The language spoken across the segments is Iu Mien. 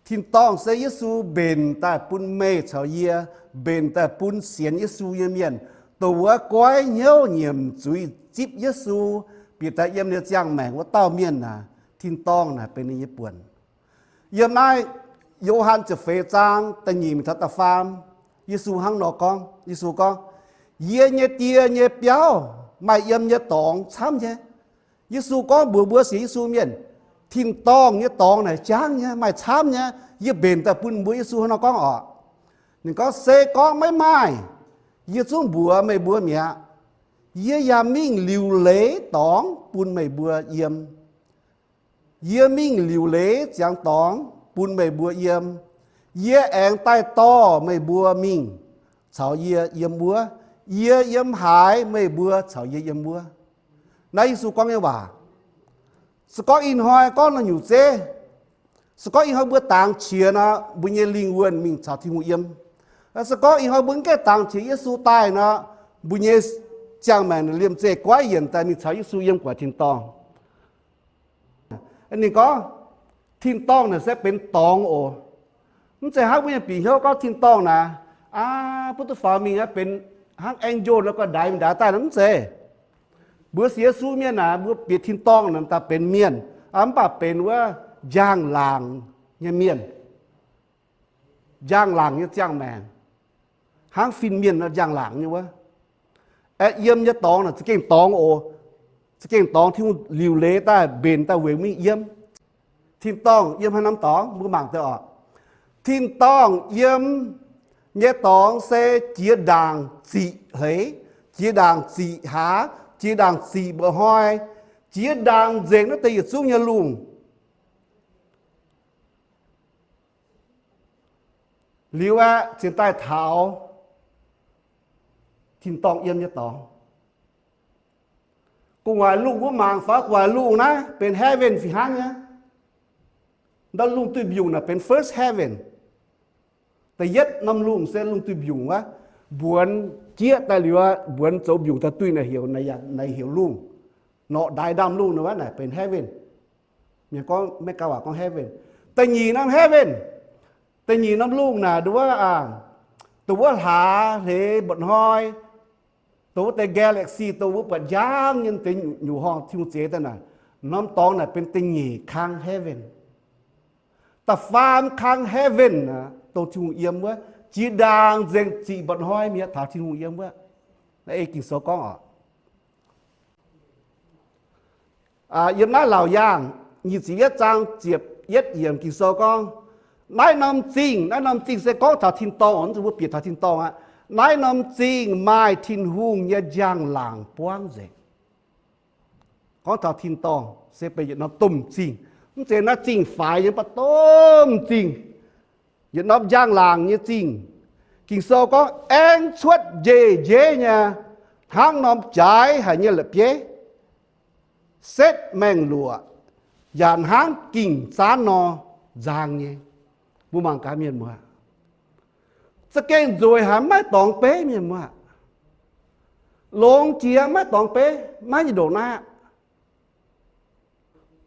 Tin-dorngh se Yesu mbenc daaih bun meih caux yie, mbenc daaih bun sienx Yesu nyei mienh, dongh wuov goiv hnyouv nyiemc zuiz zipv Yesu, bieqc daaih yiem nyei ziangh maengc wuov dauh mienh naaic, tin-dorngh naaic benx ninh nyei buonc. Yiem naaiv Yo^han ziepc feix zaang da'nyeic mingh taux da'faam, Yesu hnangv nor gorngv, Yesu gorngv, Yie nyei Die nyei biauv maaih yiem nyei dorngx camv nyei. Yesu gorngv mbuox mbuo sienx Yesu mienh, tin-dorngh nyei dorngx naaic jangv nyei, maaih camv nyei. Yie mbenc daaih bun mbuo, Yesu hnangv nor gorngv oc. Ninh gorngv, Se gorngv maiv maaih, yie zungv mbuox meih mbuo mi'aqv. Yie yaac mingh liuc leiz dorngx bun meih mbuo yiem. Yie mingh liuc leiz ziangx dorngx bun meih mbuo yiem. Yie aengx daaih dorh meih mbuo mingh caux yie yiem wuov. Yie yiem haaix, meih mbuo caux yie yiem wuov. Naaiv Yesu gorngv nyei waac. Se gorngv ih hnoi gorngv naaiv nyungc zeiv, se gorngv ih hnoi mbuo dangx qiex nor, mbuo nyei lingh wuonh mingh caux Tin-Hungh yiem. Se gorngv ih hnoi mbuo maiv gaengh dangx qiex, Yesu daaih nor, mbuo nyei ziangh maengc liemh zeih goiv yienc daaih mingh caux Yesu yiem guangc tin-dorngh. Ninh gorngv, tin-dorngh naaic se benx dorngx oc. Mv zeiz hnangv mbuo nyei bieqc hnyouv gorngv tin-dorngh naaic, aa, butv duqv faaux mingh aqv, benx hnangv angel nor, ga'ndaix mingh ndaix daaih nor, mv zeiz. Mbuo sienx Yesu mienh naaic, mbuo bieqc tin-dorngh naaic daaih benx mienh, mv baac benx wuov njang-laangc nyei mienh, njang-laangc nyei ziangh maengc, hnangv fin-mienh nor njang-laangc nyei wuov. Aeqv, yiem nyei dorngx naaic za'gengh dorngx oc. Za'gengh dorngx, Tin-Hungh liuc leiz daaih mbenc daaih weic mingh yiem. Tin-dorngh yiem haaix norm dorngx? Mbuo mangc deix oc. Tin-dorngh yiem nyei dorngx se jiex ndaangc ziqc hleix, jiex ndaangc ziqc hlaax, jiex ndaangc ziqc mba'hnoi, jiex ndaangc nzengc naaiv deix yietc zungv nyei lungh. Liuz aeqv, cingx daaih taux tin-dorngh yiem nyei dorngx. Gu'nguaaic lungh mbuo mangc faaux, gu'nguaaic lungh naaiv benx heaven fih hnangv nyei. Ndau lungh duih mbiungc naaic benx first heaven. Da'yietv norm lungh se lungh duih mbiungc wuov, mbuonx jieqv daaih liuz, mbuonx zoux mbiungc daaih duih naaic heuc, naaic heuc lungh. Norqc ndaix ndaamv-lungh naaic wuov naaic benx heaven. Mienh gorngv, Meiv gaax waac gorngv heaven. Da'nyeic norm heaven, da'nyeic norm lungh naaic, dongh wuov, dongh wuov hlaax hleix mba'hnoi, dongh wuov deix galaxy, dongh wuov buatc njang nyei deix nyungc horngh Tin-Hungh zeix daaih naaic, norm dorngx naaic benx da'nyeic kang heaven. Da'faam kang heaven aeqv, dongh Tin-Hungh yiem wuov, jiex ndaangc nzengc ziqc mba'hnoi mi'aqv taux Tin-Hungh yiem wuov. Naaiv ei Ging-Sou gorngv oc. Yiem naaiv Laauc Yaangh nyic ziepc yietv zaang ziepc yietv yiemc Ging-Sou gorngv, naaiv norm zingh, naaiv norm zingh se gorngv taux tin-dorngh, mv zeiz mbuo bieqc taux tin-dorngh aqv. Naaiv norm zingh maaih Tin-Hungh nyei njang-laangc buangv nzengc. Gorngv taux tin-dorngh se benx yietc norm domh zingh. Mv zeiz naaiv zingh faix nyei, mv baac domh zingh, yietc norm njang-laangc nyei zingh. Ging-Sou gorngv, aengx cuotv njeih njeih nyei, hnangv norm jaaix haic nyei la'bieiv, setv maengh luoqc, yaac hnangv ging zaanv nor nzang nyei. Mbuo mangc gaax mienh muoz, za'gengh nzueic haic, maiv dorngx beiv mienh muoz. Longx jiex maiv dorngx beiv, maiv nyei ndongc naaiv aqv.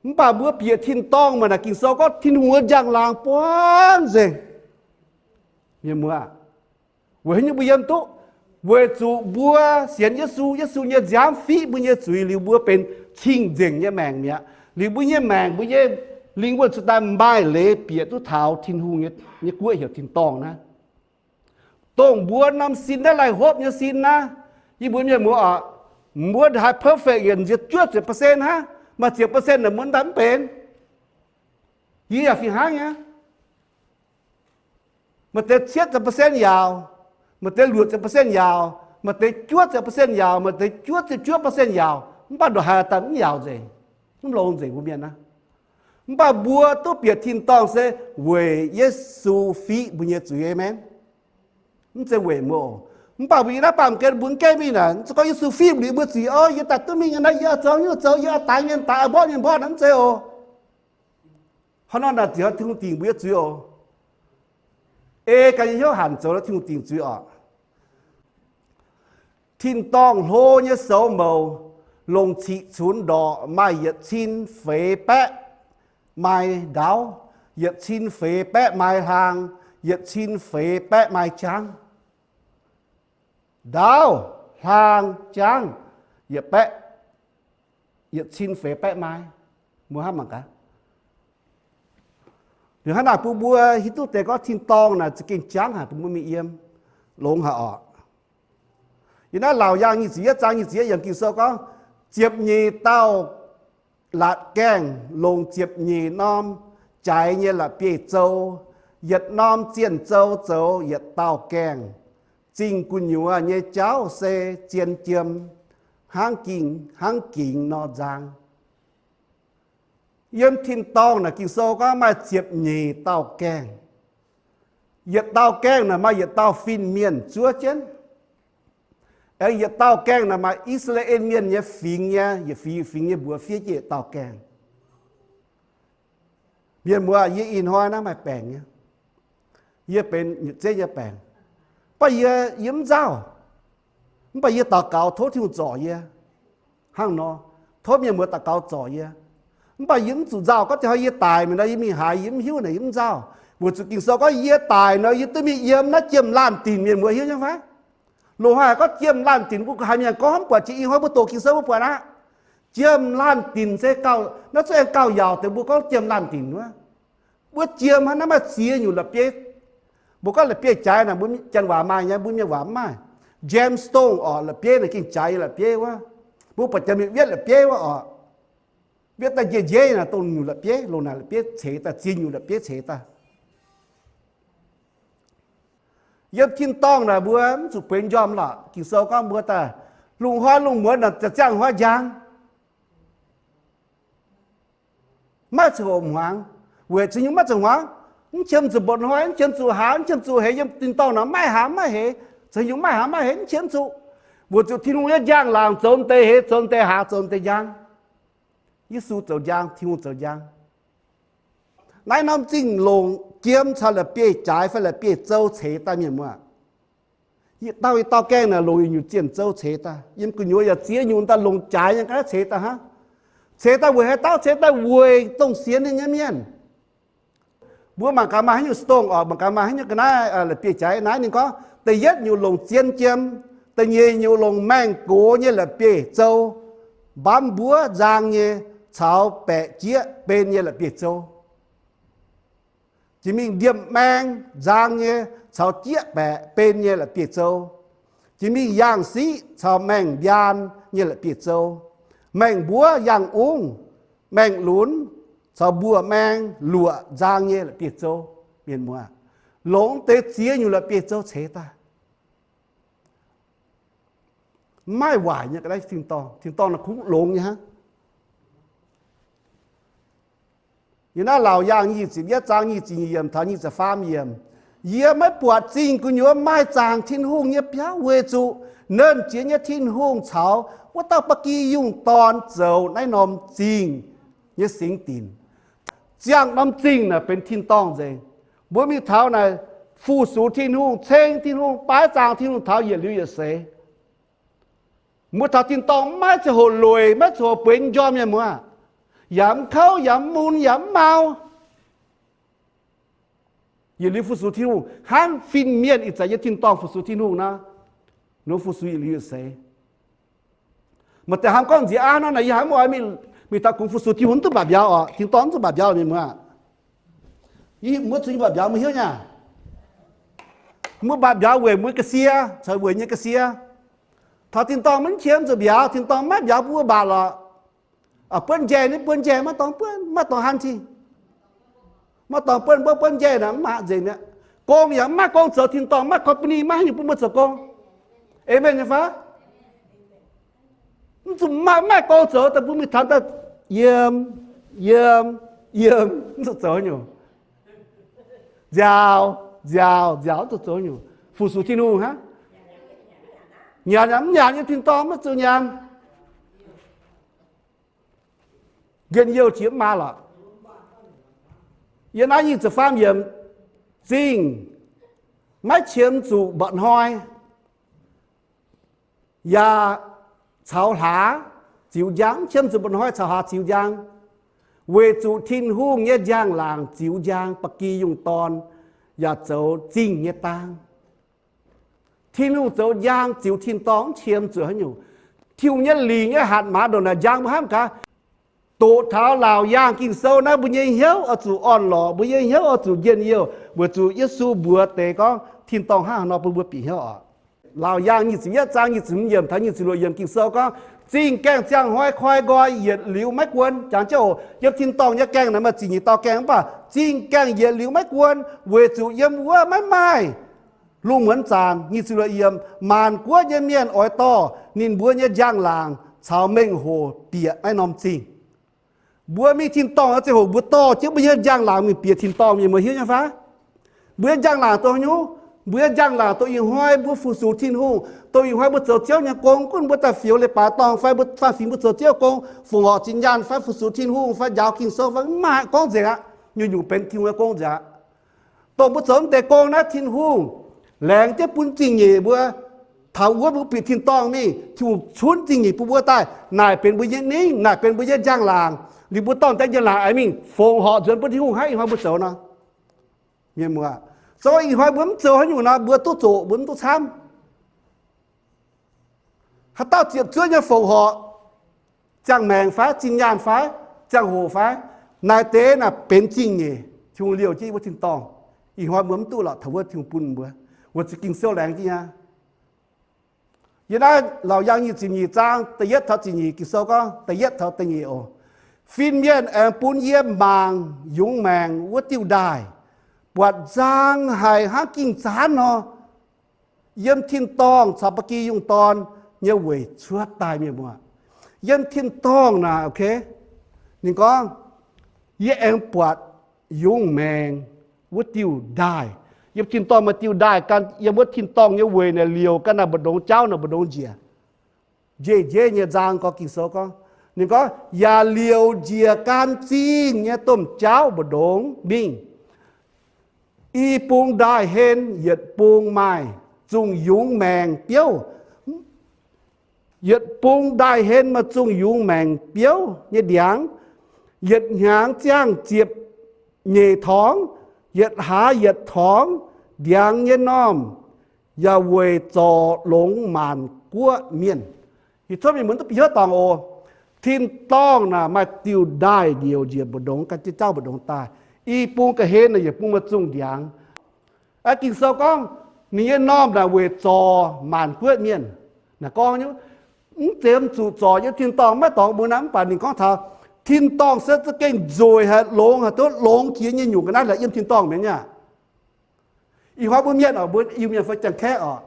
Mv baac mbuo bieqc tin-dorngh maah, naaic Ging-Sou gorngv Tin-Hungh wuov njang-laangc buangv nzengc. Mienh muoz, weic haaix nyungc mbuo yiem duqv? Weic zuqc mbuo sienx Yesu, Yesu nyei nziaamv fiqv mbuo nyei zuiz liuz mbuo benx cing-nzengc nyei maengc mi'aqv. Liuz mbuo nyei maengc, mbuo nyei lingh wuonh cuotv daaih maaih leiz bieqc duqv taux Tin-Hungh nyei guoqv heuc tin-dorngh naaiv. Dongh mbuo norm sin naaiv laih hopv nyei sin naaiv, yie mbuox mienh muoz oc, mbuo haiz perfect yietc nziex juov ziepc percent hnangv, maaih ziepc percent naaic mbuo daaih mv benx. Yie yaac fih hnangv nyei. Maaih deix cietv ziepc percent yaauc, maaih deix luoqc ziepc percent yaauc, maaih deix juov ziepc percent yaauc, maaih deix juov ziepc juov percent yaauc, mv baac ndongc haaix daaih mv yaauc nzengc, mv longx nzengc mbuo mienh aqv. Mv baac mbuo duqv bieqc tin-dorngh se weic Yesu fiqv mbuo nyei zuiz, aamen. Mv zeiz weic mbuo oc. Mv baac mbuo yiem naaiv baamh gen mbuo mv gaengh mingh naaic, mv zeiz gorngv Yesu fiqv mbuo liuz mbuo zuiz, o, yie daaih duqv mingh nyei naaiv, yie oix zoux nyungc zoux, yie oix daix nyei daix, oix mborqv nyei mborqv, naaiv mv zeiz oc. Hnangv nor naaic ziouc Tin-Hungh dingc mbuo nyei zuiz oc. Ei ganh nyei hnyouv hanc zoux, Tin-Hungh dingc zuiz oc. Tin-dorngh hlo nyei soux mouc, longc ciqv cunx ndorqc maaih yietc cin feix baeqv mai ndaauv. yietc cin feix baeqv mai hlaang, yietc cin feix baeqv mai jangv. Ndaauv, hlaang, jangv, yietc baeqv, yietc cin feix baeqv mai. Mbuo hnangv mangc gaax. Liuz hnangv naaic bun mbuo hiuv duqv deix gorngv tin-dorngh naaic za'gengh jangv haic bun mbuo mingh yiem, longx haic orqc. Yiem naaiv Laauc Yaangh nyic ziepc yietv zaang nyic ziepc yietv yiemc Ging-Sou gorngv, ziepc nyeic dauh laatc gaengh longc ziepc nyeic norm jaaix nyei la'bieiv-zou, yietc norm zienh zou zoux yietc dauh gaengh. Zingh gu'nyuoz nyei jauv se zien jiem, hnangv ging, hnangv gingx nor nzang. Yiem tin-dorngh naaic Ging-Sou gorngv maaih ziepc nyeic dauh gaengh. Yietc dauh gaengh naaic maaih yietc dauh fin-mienh zuov jienv. Aengx yietc dauh gaengh naaic maaih I^saa^laa^en Mienh nyei fingx nyei, yietc fingx, fingx nyei mbuox fiev jienv yietc dauh gaengh. Mienh muoz, yie ih hnoi naaiv maaih baengc nyei. Yie benx nyutc zeiv nyei baengc. Mv baac yie, yie mv nzauh. Mv baac yie daux gaux tov Tin-Hungh zorc yie. Hnangv nor, tov mienh muoz daux gaux zorc yie. Mv baac yie mv zuqc nzauh. Gorngv taux yie daic mingh nor, yie mingh haaix yie mv hiuv naaic, yie mv nzauh. Weic zuqc Ging-Sou gorngv yie daic nor, yie duqv mingh yiem naaiv jiem laanh dinc. Mienh muoz hiuv nyei fai? Loz-hnoi haiz gorngv jiem laanh dinc, mbuo haiz mienh gorngv mv buatc, jiex ih hnoi mbuo doqc Ging-Sou mbuo buatc aqv. Jiem laanh dinc se gauh, naaiv zungv aengx gauh yaauc deix mbuo gorngv jiem laanh dinc wuov. Wuov jiem hnangv naaiv maaih ziex nyungc la'bieiv. Mbuo gorngv la'bieiv-jaaix naaic, mbuo janx waac maaih nyei, mbuo mienh waac mv maaih. Gemstone orqc, la'bieiv naaic gengh jaaix nyei la'bieiv wuov. Mbuo buatc jaaix mingh wietv la'bieiv wuov orqc. Wietv daaih njiec njiec naaic dongh nyungc la'bieiv, longc naaic la'bieiv ceix daaih, ziex nyungc la'bieiv ceix daaih. Yiem tin-dorngh naaic mbuo mv zuqc bueix njormh lorqc. Ging-Sou gorngv mbuo daaih lungh hnoi lungh muonz naaic ziangh hnoi njang. Maiv ziangh hoc hmuangx, weic ceix nyungc maiv ziangh hmuangx. Mv qiemx zuqc mba'hnoi, mv qiemx zuqc haaz, mv qiemx zuqc heix. Yiem tin-dorngh naaic maiv haaz maiv heix, ceix nyungc maiv haaz maiv heix, mv qiemx zuqc. Weic zuqc Tin-Hungh nyei njang-laangc zoux deix heix, zoux deix haaz, zoux deix njang. Yesu zoux njang, Tin-Hungh zoux njang. Naaiv norm zingh longc jiem caux la'bieiv-jaaix fai la'bieiv-zou ceix daaih, mienh muoz. Yietc dauh yietc dauh gaengh naaic longc yietc nyungc zienh zou ceix daaih. Yiem gu'nyuoz yaac ziex nyungc daaih longc jaaix nyei ga'naaiv ceix daaih hnangv. Ceix daaih weic haaix dauh? Ceix daaih weic dongh sienx ninh nyei mienh. Mbuo mangc gaax maaih haaix nyungc stone orqc, mangc gaax maaih haaix nyungc ga'naaiv la'bieiv-jaaix naaiv. Ninh gorngv da'yietv nyungc longc zien jiem, da'nyeic nyungc longc maengh gox nyei la'bieiv-zou, mbamv mbuov nzang nyei, caux baeqc jieqv ben nyei la'bieiv-zou. Jiex mingh ndiemh maeng nzang nyei caux jieqv baeqc ben nyei la'bieiv-zou. Jiex mingh yangh siqv caux maengh mbiaan nyei la'bieiv-zou. Maengh mbuov, yangh ungv, maengh lunx caux mbuoqc maeng, luoqc nzang nyei la'bieiv-zou. Mienh muoz, longc deix ziex nyungc la'bieiv-zou ceix daaih. Maiv waaic nyei ga'naaiv tin-dorngh. Tin-dorngh naaic kungx longx nyei hnangv. Yiem naaiv Laauc Yaangh nyic ziepc yietv zaang nyic ziepc nyeic yiemc taux nyic ziepc faam yiemc, yie maiv buatc zingh gu'nyuoz maaih zaangc Tin-Hungh nyei biauv, weic zuqc Nernh Jiex nyei Tin-Hungh caux wuov dauh ba'gi yungh dorn zoux naaiv norm zingh nyei singx dinc. Ziangh norm zingh naaic benx tin-dorngh nzengc. Mbuo mingh taux naaic fu-sux Tin-Hungh, ceng Tin-Hungh, baaix zaangc Tin-Hungh taux yietc liuz yietc seix. Mbuo taux tin-dorngh maiv ziangh hoc lueic, maiv ziangh hoc bueix njormh, mienh muoz. Yaac mv kouv, yaac mv mun, yaac mv mau. Yietc liuz fu-sux Tin-Hungh hnangv fin-mienh ih zanc yiem tin-dorngh fu-sux Tin-Hungh nor, ninh fu-sux yietc liuz yietc seix. Maaih deix hnamv gorngv nziex aav nor naaic, yie haiz mv oix mingh, mingh taux kungx fu-sux Tin-Hungh, mv duqv mbatc mbiauz orqc. Tin-dorngh mv zuqc mbatc mbiauz, mienh muoz. Yie mbuo zuqc mbatc mbiauz, mbuo hiuv nyei. Mbuo mbatc mbiauz weic mbuo ga'sie, caux weic nyei ga'sie. Taux tin-dorngh maiv qiemx zuqc mbiauz, tin-dorngh maiv mbiauz bun mbuo mbatc lorqc. Buonv njaih ni, buonv njaih, maiv dorngx buonv, maiv dorngx han cing. Maiv dorngx buonv, mbuo buonv njaih naaic mv maaih nzengc mi'aqv. Gong yaac mv maaih gong zoux, tin-dorngh maiv company, maiv haaix nyungc bun mbuo zoux gong. Amen nyei fai? Mv zuqc maaih, maaih gong zoux daaih, mbuo mingh taux daaih yiem, yiem, yiem, mv zuqc zoux haaix nyungc. Nziaaux, nziaaux, nziaaux, mv zuqc zoux haaix nyungc. Fu-sux Tin-Hungh hnangv. Nyanc yaac mv nyanc, yiem tin-dorngh maiv zuqc nyanc. Njien-youh jiex mv maa lorqc. Yiem naaiv nyic ziepc faam yiemc, zingh maiv qiemx zuqc mba'hnoi, yaac caux hlaax ziux njang. Mv qiemx zuqc mba'hnoi caux hlaax ziux njang, Weic zuqc Tin-Hungh nyei njang-laangc ziux njang ba'gi yungh dorn yaac zoux zingh nyei dang. Tin-Hungh zoux njang ziux tin-dorngh mv qiemx zuqc haaix nyungc. Tin-Hungh nyei lingc nyei hatc maaz ndongc naaic njang mbuo hnamv gaax. Doqc taux laauc yaangh Ging-Sou naaiv, mbuo nyei hnyouv oix zuqc orn-lorqc, mbuo nyei hnyouv oix zuqc njien-youh, weic zuqc Yesu mbuox deix gorngv tin-dorngh hnangv haaix nor bun mbuo bieqc hnyouv oc. Laauc yaangh nyic ziepc yietv zaang nyic ziepc hmz yiemc taux nyic ziepc luoqc yiemc Ging-Sou gorngv, zingh gaengh ziangh hnoi koi nqoi yietc liuz maiv guon. Jangx jienv oc, yiem tin-dorngh nyei gaengh naaic maaih ziqc nyeic dauh gaengh, mv baac zingh gaengh yietc liuz maiv guon, weic zuqc yiem wuov maiv maaih lungh muonz zanc. Nyic ziepc luoqc yiemc, maanc guoqv nyei mienh oix dorh ninh mbuo nyei njang-laangc caux mengh hoc bieqc naaiv norm zingh. Mbuo mingh tin-dorngh ziangh hoc mbuo dorh jienv mbuo nyei njang-laangc mingh bieqc tin-dorngh, mienh mbuo hiuv nyei fai? Mbuo nyei njang-laangc dongh haaix nyungc? Mbuo nyei njang-laangc dongh ih hnoi mbuo fu-sux Tin-Hungh, dongh ih hnoi mbuo zoux Ziouv nyei gong, gunv mbuo daaih fioux leiz-baaix dorngh fai mbuo faanh fingx mbuo zoux Ziouv gong, fongc horc zinh nyaanh fai fu-sux Tin-Hungh fai njaaux Ging-Sou fai, mv maaih gorngv nzengc aqv. Nyungc-nyungc benx Tin-Hungh nyei gong nzengc aqv. Dongh mbuo zoux mv deix gong naaiv, Tin-Hungh laengz jienv bun zingh nyeic mbuo. Taux wuov mbuo bieqc tin-dorngh mingh, Tin-Hungh cunv zingh nyeic bun mbuo daaih. Naaic benx mbuo nyei ningv, naaic benx mbuo nyei njang-laangc. Liuz mbuo dorh deix njang-laangc aengx mingh fongc horc nzuonx bun Tin-Hungh hnangv ih hnoi mbuo zoux nor. Mienh muoz, se gorngv ih hnoi mbuo mv zoux haaix nyungc nor, mbuo duqv zoqc, mbuo mv duqv camv. Haaix dauh ziepc zuoqv nyei fongc horc, ziangh maengc fai, zinh nyaanh fai, ziangh hoc fai, naaic deix naaic benx zingh nyeic, Tin-Hungh liouh jienv yie mbuo tin-dorngh. Ih hnoi mbuo mv duqv lorqc, taux wuov Tin-Hungh bun mbuo. Weic zuqc Ging-Sou laengz jienv aqv. Yiem naaiv Laauc Yaangh nyic ziepc nyeic zaang da'yietv taux ziepc nyeic Ging-Sou gorngv, da'yietv taux da'nyeic oc. Fin-mienh aengx bun yie mangc yungz maengc wuov diuh ndaaih, buatc nzang haic hnangv ging-zaanv nor, yiem tin-dorngh caux ba'gi yungh dorn nyei weic cuotv daaih, mienh muoz. Yiem tin-dorngh naaic, ninh gorngv, yie aengx buatc yungz maengc wuov diuh ndaaih. Yiem tin-dorngh maaih diuh ndaaih gan yiem wuov tin-dorngh nyei weic naaic liouc gan naaic mbu'ndongx jauv, naaic mbu'ndongx njiec, njiec-njiec nyei nzang gorngv Ging-Sou gorngv, ninh gorngv, yaac liouc njiec gan zingh nyei domh jauv mbu'ndongx mingh. I bung ndaaih-hlen yietc bung maaih zungh yungz maengc biouv. Yietc bung ndaaih-hlen maaih zungh yungz maengc biouv nyei ndiangx. Yietc hnyangx ziangh ziepc nyeic torngx, yietc hlaax yietc torngx. Ndiangx nyei normh yaac weic zorc longx maanc guoqv mienh. Ih cuotv mienh mbuo duqv bieqc hnyouv dorngc oc. Tin-dorngh naaic maaih diuh ndaaih liouc njiec mbu'ndongx gan jienv jauv mbu'ndongx daaih. I bung ga'hlen naaic yietc bung maaih zungh ndiangx. Aa, Ging-Sou gorngv ninh nyei normh naaic weic zorc maanc guoqv mienh. Naaic gorngv nyei, mv zeiz zuqc zorc yiem tin-dorngh maiv dorngx mbuo naaiv, mv baac ninh gorngv taux tin-dorngh se za'gengh nzueic haic, longx haic, duqv longx jiex nyei nyungc ga'naaiv laaix yiem tin-dorngh mi'aqv. Ih hnoi mbuo mienh oc, mbuo Iu-Mienh fai Janx-Kaeqv oc,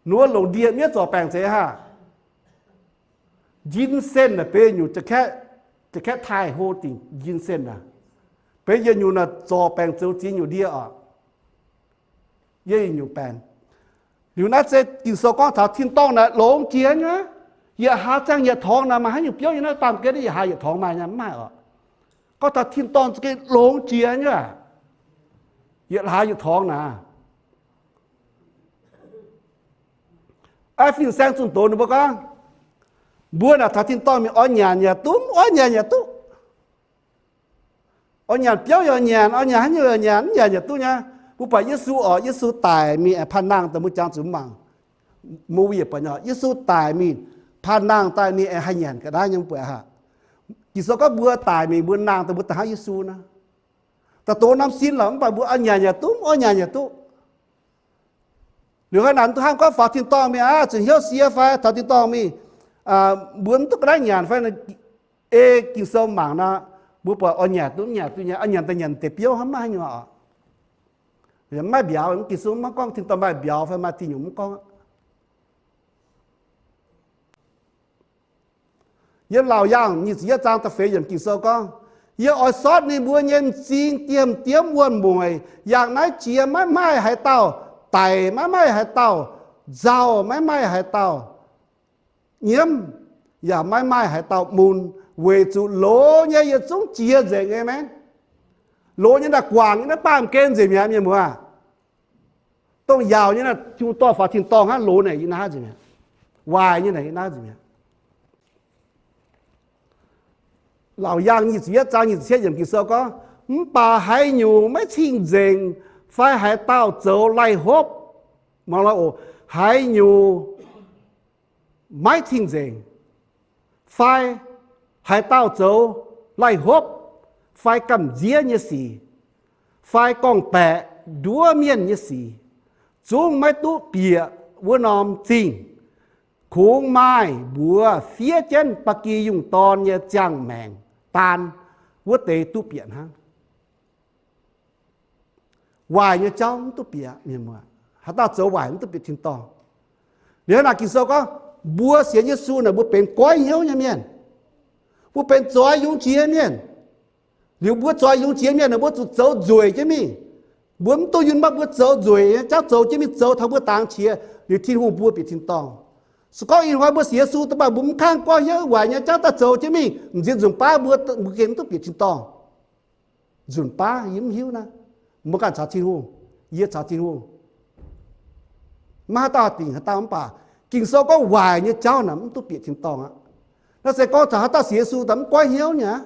ninh mbuo longc ndie-miev zorc baengc zeiz haah? Ginseng naaic benx nyungc, Janx-Kaeqv taaih hlo dingc ginseng naaic, benx yietc nyungc naaic zorc baengc zoux ziex nyungc ndie oc. Yie nyungc baengc. Liuz naaiv se Ging-Sou gorngv taux tin-dorngh naaic longx jiex nyei. Yietc hlaax ziangh yietc torngx naaic maaih haaix nyungc biouv nyei naaiv baamh gen, yietc hlaax yietc torngx maaih nyei mv maaih oc. Gorngv taux tin-dorngh za'gengh longx jiex nyei aqv. Yietc hlaax yietc torngx naaic. Aa, fin-saeng zunh doz ninh mbuo gorngv, mbuo naaic taux tin-dorngh mingh oix nyanc yaac duqv, mv oix nyanc yaac duqv. Oix nyanc biouv yaac nyanc, oix nyanc haaix nyungc yaac nyanc, mv nyanc yaac duqv nyei. Mbuo buatc Yesu oc, Yesu daic mingh aengx panh nangh daaih, mbuo jangx zuqc mangc. Movie buatc nyei, Yesu daic mingh panh nangh daaih, ninh aengx haih nyanc ga'naaiv nyei, mbuo buatc haah? Ging-Sou gorngv mbuo daic mingh, mbuo nangh daaih, mbuo da'hnangv Yesu naaiv. Da'doz norm sin lorqc, mv baac mbuo oix nyanc yaac duqv, mv oix nyanc yaac duqv. Liuz hnangv naaic mv duqv hnangv gorngv faaux tin-dorngh mingh aqv, zuqc hnyouv sie fai taux tin-dorngh mingh, mbuo mv duqv ga'naaiv nyanc fai. Ei Ging-Sou mangc nor, mbuo buatc oix nyanc duqv, mv nyanc duqv nyei, oix nyanc daaih nyanc deix biouv hnangv, maiv haaix nyungc oc. Maiv mbiauz, Ging-Sou maiv gorngv tin-dorngh maaih mbiauz fai maaih ziex nyungc, mv gorngv. Yiem Laauc Yaangh nyic ziepc yietv zaang da'feix yiemc Ging-Sou gorngv, yie oix sortv ninh mbuo nyei m'zing diemv-diemv wuom-mueic. Yangh naaiv jiex maiv maaih haaix dauh daic, maiv maaih haaix dauh nzauh, maiv maaih haaix dauh nyiemv, yaac maiv maaih haaix dauh mun, weic zuqc loz nyei yietc zungv jiex nzengc nyei maengx. Loz nyei naaiv guangc nyei naaiv baamh gen nzengc mi'aqv, mienh muoz. Dongh yaauc nyei naaiv, Tin-Dorngh faaux tin-dorngh hnangv, loz naaic yie naaiv nzengc mi'aqv. Waaic nyei naaic yie naaiv nzengc mi'aqv. Laauc Yaangh nyic ziepc yietv zaang nyic ziepc cietv yiemc Ging-Sou gorngv, mv baac haaix nyungc maiv cing-nzengc fai haaix dauh zoux laih hopv, mangc lorh oc, haaix nyungc maiv cing-nzengc fai haaix dauh zoux laih hopv fai gamh nziev nyei sic fai gorngv-baeqc nduov mienh nyei sic, zungv maiv duqv bieqc wuov norm zingh. Kungx maaih mbuox fiev jienv ba'gi yungh dorn nyei ziangh maengc daan, wuov deix duqv bieqc hnangv. Waaic nyei jauv mv duqv bieqc, mienh muoz. Haaix dauh zoux waaic mv duqv bieqc tin-dorngh. Liuz naaic Ging-Sou gorngv, mbuo sienx Yesu naaic mbuo benx goiv hnyouv nyei mienh. Mbuo benx zoix yungz jiex mienh. Liuz mbuo zoix yungz jiex mienh naaic mbuo zuqc zoux nzueic jienv mingh. Mbuo mv duqv yunc maiv mbuo zoux nzueic nyei jauv zoux jienv mingh zoux taux mbuo dangx qiex liuz Tin-Hungh mbuo bieqc tin-dorngh. Se gorngv ih hnoi mbuo sienx Yesu daaih mv kangv goiv hnyouv waaic nyei jauv daaih zoux jienv mingh, m'nziex nzunc baav mbuo, mbuo gengh mv duqv bieqc tin-dorngh. Nzunc baav yie mv hiuv naaiv. Mbuo ganh caux Tin-Hungh, yie caux Tin-Hungh, maiv haaix dauh haih dingc haaix dauh mv baac Ging-Sou gorngv waaic nyei jauv naaic mv duqv bieqc tin-dorngh aqv. Naaiv se gorngv taux haaix dauh sienx Yesu daaih mv goiv hnyouv nyei aqv.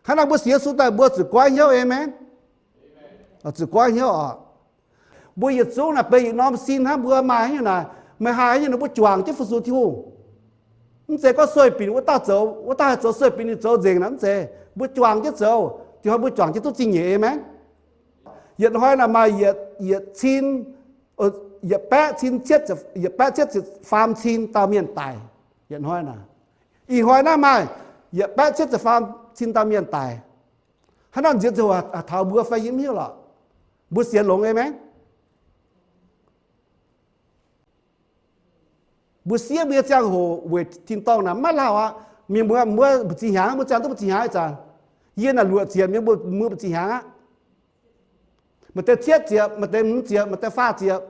Hnangv naaic mbuo sienx Yesu daaih mbuo zuqc goiv hnyouv, aamen. Zuqc goiv hnyouv oc. Mbuo yietc zungv naaic benx yietc norm sin hnangv, mbuo maaih haaix nyungc naaic, meih haih haaix nyungc naaic mbuo juangc jienv fu-sux Tin-Hungh. Mv zeiz gorngv sueih binc wuov dauh zoux, wuov dauh haih zoux sueih binc ninh zoux nzengc naaic, mv zeiz. Mbuo juangc jienv zoux, diuh hnoi mbuo juangc jienv duqv zingh nyeic, aamen. Yietc hnoi naaic maaih yietc, yietc cin, yietc baeqv cin cietv, yietc baeqv cietv ziepc faam cin dauh mienh daic. Yietc hnoi naaic, ih hnoi naaiv maaih yietc baeqv cietv ziepc faam cin dauh mienh daic. Hnangv naaiv nziex ziouc taux mbuo fai yie mv hiuv lorqc. Mbuo sienx longx, aamen. Mbuo siev mbuo nyei ziangh hoc weic tin-dorngh naaic maiv lauh aqv. Mienh muoz, mbuo mbu'ziex hnyangx, mbuo ziangh duqv mbu'ziex hnyangx ih zanc. Yie naaic luoqc ziepc, mienh mbuo mbu'ziex hnyangx aqv. Maaih deix cietv ziepc, maaih deix hmz ziepc, maaih deix faah ziepc.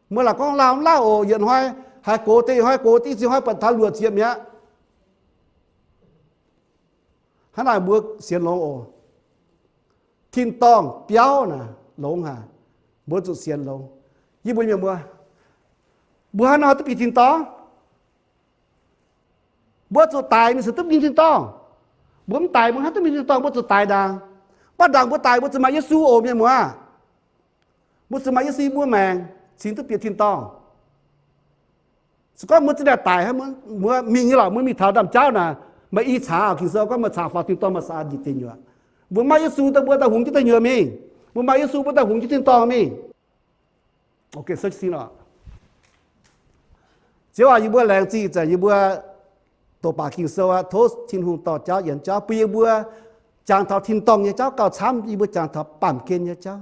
Mbuo laaic gorngv lauh mv lauh oc. Yietc hnoi haiz gox deix, hnoi gox deix, ziex hnoi buatc taux luoqc ziepc mi'aqv. Hnangv naaic mbuo sienx longx oc. Tin-dorngh biauv naaic longx haic, mbuo zuqc sienx longx. Yie mbuo mienh muoz, mbuo hnangv nor duqv bieqc tin-dorngh. Mbuo zuqc daic mingh cingx duqv mingh tin-dorngh. Mbuo mv daic mbuo hnangv duqv mingh tin-dorngh, mbuo zuqc daic ndaangc. Mv baac ndaangc mbuo daic mbuo zuqc maaih Yesu oc, mienh muoz. Mbuo zuqc maaih Yesu yie mbuo maengc cingx duqv bieqc tin-dorngh. Se gorngv mbuo za'naaic daic hnangv, mbuo mingh nyei lorqc, mbuo mingh taux ndaamv-jauv naaic, maaih i caax, Ging-Sou gorngv maaih caax faaux tin-dorngh maaih sa'aa njiec deic nyuoqc. Mbuo maaih Yesu daaih mbuo daaih hungx jienv deic nyuoqc mingh. Mbuo maaih Yesu mbuo daaih hungx jienv tin-dorngh mingh. Ziouv aac, yie mbuo laengz zingh zanc yie mbuo doqc baac Ging-Sou aqv. Tov Tin-Hungh dorh jauv yienx jauv bun yie mbuo jangx taux tin-dorngh nyei jauv gauh camv yie mbuo jangx taux baamh gen nyei jauv.